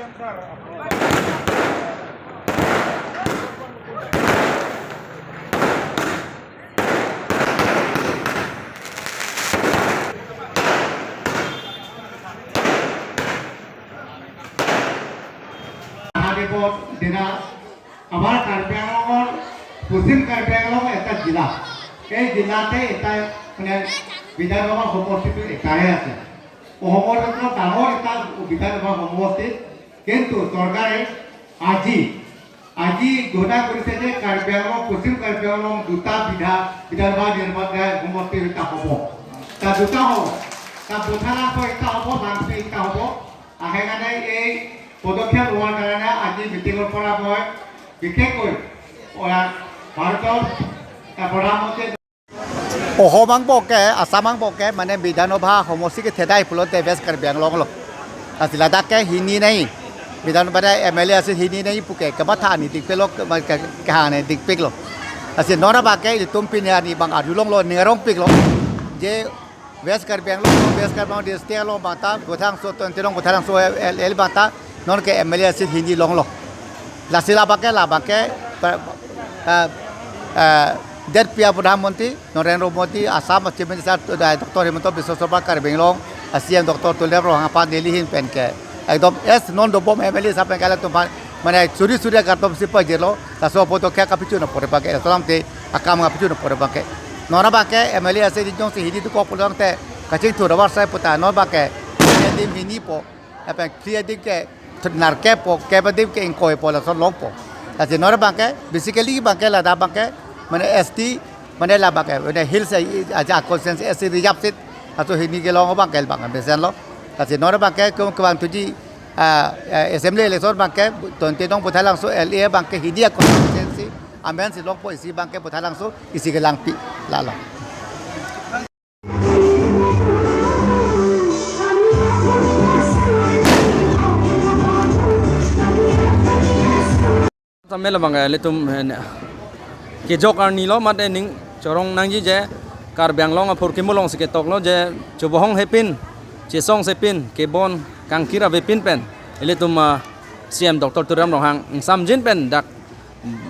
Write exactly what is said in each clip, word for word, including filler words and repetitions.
মহাদেৱৰ দিনা আমাৰ কাৰ্বি আংলঙৰ পশ্চিম কাৰ্বি আংলং এটা জিলা। এই জিলাতে এটা মানে বিধানসভা সমষ্টিটো এটাহে আছে। অসমৰ ভিতৰত ডাঙৰ এটা বিধানসভা সমষ্টি। কিন্তু চৰকাৰে আজি, আজি ঘোষণা কৰিছে যে কাৰ্বি আংলং, পশ্চিম কাৰ্বি আংলং দুটা বিধা-, বিধানসভা নিৰ্বাচন সমষ্টি এটা হ'ব। তাত দুটা হ'ব। তাত ভোটহান লাংচ এটা হ'ব, লাংচ এটা হ'ব। আহে কাৰণে এই পদক্ষেপ লোৱাৰ কাৰণে আজি মিটিঙৰ পৰা মই বিশেষকৈ, আহ, ভাৰতৰ, আহ, প্ৰধানমন্ত্ৰী অসম angbong ke, Assam angbong ke, mane বিধানসভা সমষ্টি kethedai pulote West Karbi Anglong lo. Lasi ladak ke hini nai, বিধানসভা এম এল এ আছে hini nai pu ke, kamatha ani dikpiklo, ke, ke, kehang ani dikpiklo. Lasi non abang ke, ilitum pini arni abang arjulonglo, ningrongpiklo. Je West Karbi Anglong, West Karbi Anglong district along abang ta, Bothalangso, Tontedong Bothalangso L A abang ta, non ke M L A seat hini longlo. Lasi labang ke, labang ke, pa-, eh, eh, det pia Pradhan Mantri Narendra Modi, Assam Chief Minister, eh, Doctor Himanta Biswa Sarma, Karbi Anglong, eh, C M Doctor Tuliram Ronghang aphan neli ahin pen ke ekdom es non dobom M L A asap pen ke latum aphan, mane suri suri akardom si pajirlo, laso apot ke kapichun apor abang ke, laso alam te akam kapichun apor abang ke. Non abang ke M L A ase di jongsi hini dokok pulote kachingthur avarsai pu ta non abang ke, adim hinipo, lapen phli adim ke nerkeppo, kep adim ke ingkoipo, lason longpo. Lasi non abang ke, basically abang ke ladak abang ke, mane S T, mane labang ke, mane hills, eh, aja constituency S T reserve seat, laso hini kelong abang ke labang ke mesenlo. Lasi non abang ke, ke-, kevang tuji, ah, eh, assembly election abang ke, Tontedong Bothalangso L A abang ke hini a-constituency amen si longpo, isi abang ke Bothalangso, isi ke Langpi, lalo. Samel abang, eh, ilitum, eh, ne-, kejok arni lo mate ning chorong nangji je Karbi Anglong aphurkimo alongsi ketoklo je chobohong hepin, chesong sepin, kebon kangkir avepin pen ilitum, ah, C M Doctor Tuliram Ronghang ingsamjin pen dak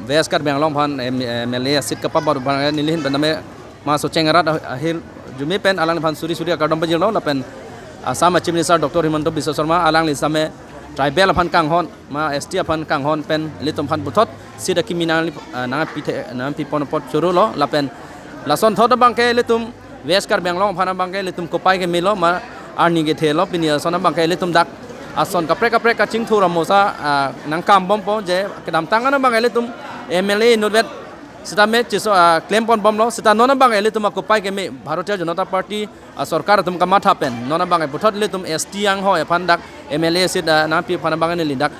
West Karbi Anglong aphan M-, M L A seat kapabor abang neli ahin pen tame ma Socheng arat ah-, ahirjume pen alangliphan suri suri akardom pajirlo lapen Assam Chief Minister Doctor Himanta Biswa Sarma alangli same tribal aphan kanghon, ma S T aphan kanghon pen ilitum aphan puthot seat akimi nangli, ah, nangpi the, nangpipon apot chorolo lapen lasonthot abang ke ilitum West Karbi Anglong aphan abang ke ilitum kopai kemelo ma arni kethelo pini ason abang ke ilitum dak ason kaprek kaprek kachingthur amosa, ah, nangkambompo je kedamtang an abang ke ilitum M L A inutvet sitame chiso, ah, klemponbomlo sita non abang ke ilitum akopai keme Bharatiya Janata Party asorkar atum kamatha pen non abang ke puthot ilitum S T anghoi aphan dak M L A seat, ah, nangpi aphan abang ke neli dak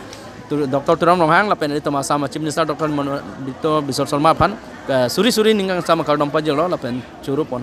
Tu-, Doctor Tuliram Ronghang lapen ilitum Assam Chief Minister Doctor Mon-, Bito Biswa Sarma aphan, eh, suri suri ning kangsam akardom pajirlo lapen choro pon.